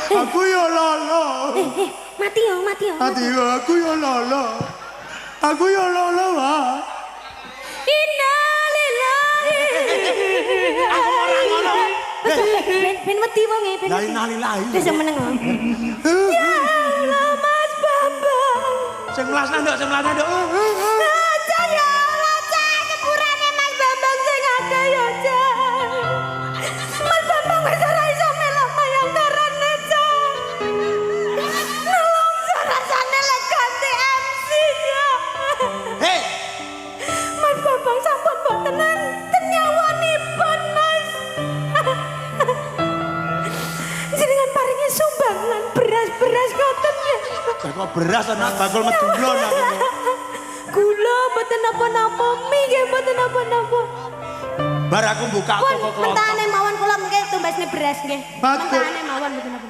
Aku yo lolo. Eh, mati yo, mati yo. Mati yo, aku yo lolo. Aku yo lolo, Pak. Innalillahi. Aku ora ngono. Ben ben wedi wong e, ben. Lah wedi. innalillahi. Wis meneng. Ya Allah, Mas Bambang. Sing melasna nduk, sing melasna nduk. Aja ya Allah, Cak, sepurane Mas Bambang sing akeh ya, Cak. Mas Bambang wis ora iso melok mayangkarane, Cak. Nelongso rasane lek ganti MC, Cak. Hei, Mas Bambang sampun boten enten nyawanipun, Mas. Jenengan paringi sumbangan beras-beras ngoten ya. Kok beras ana bakul medulon aku. Gula mboten napa-napa, mie nggih mboten napa-napa. Bar aku buka Pun toko kelontong. mentahane mawon kula mengke tumbasne beras nggih. Bagus. Mentahane mawon mboten napa.